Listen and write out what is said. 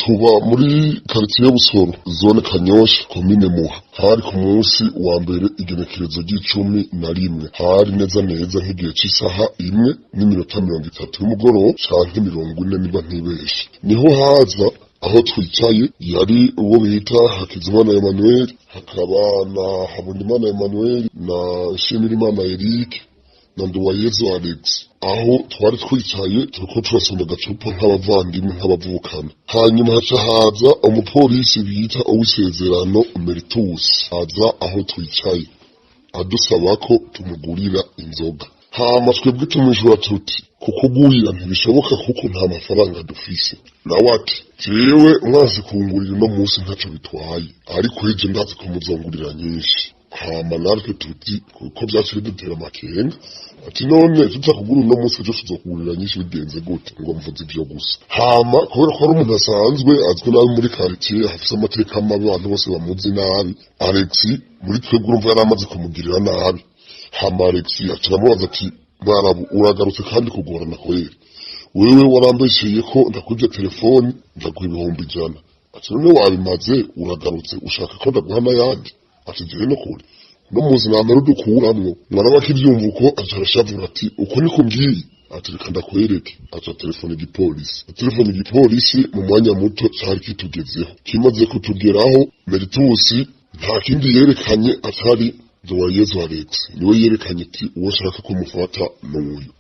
Tuba muri quartier Busoro, zone Kanyosha, komine Muha. Hari ku munsi wa mbere, igenekerezo ry'11, hari neza neza nk'igihe c'isaha 1:30 y'umugoroba canke 40 niba ntibeshe. Niho haza aho twicaye, yari uwo bita Hakizimana Emmanuel, hakaba na Habonimana Emmanuel na Nshimirimana Eric na Nduwayezu Alex. Aho twari twicaye turiko turasoma agacupa nk'abavandimwe, nk'abavukana. Hanyuma haca haza umupolisi bita Uwisezerano Meritus, aza aho twicaye adusaba ko tumugurira inzoga. Hama twebwe tumwishura tuti: "Kukugurira ntibishoboka kuko nta mafaranga dufise." Nawe ati: "Jewe mwanse kungurira uno munsi ntaco bitwaye, ariko ejo ndazi ko muzongurira nyinshi." Hama natwe tuti, kuko vyaciye bidutera amakenga, ati: "None tutakugura uno munsi, ejo tuzokugurira nyinshi bigenze gute?" Ngo mvuze ivyo gusa. Hama kubera ko ari umuntu asanzwe azwi nabi muri quartier, afise amateka mabi, abantu bose bamuzi nabi, Alex muri twebwe urumva yari amaze kumugirira nabi. Hama Alex aca aramubaza ati: "Mwarabu, uragarutse kandi kugorana kweri. Wewe warambesheye ko ndakwivye telefoni, ndaguha 100,000." Ati: "None wabimaze, uragarutse ushaka ko ndaguha n'ayandi?" Ati: "Jewe no kure no muzi namara udukuramwo." Mwaraba akivyumva uko, aca arashavura ati: "Uko niko mbwiye?" Ati: "Reka ndakwereke." Aca telefone igipolisi, telefone igipolisi. Mu mwanya muto cari kitugezeho. Kimaze kutugeraho, Meritusi nta kindi yerekanye atari Nduwayezu Alex. Niwe yerekanye ati: "Uwo nshaka ko mufata n'uyu."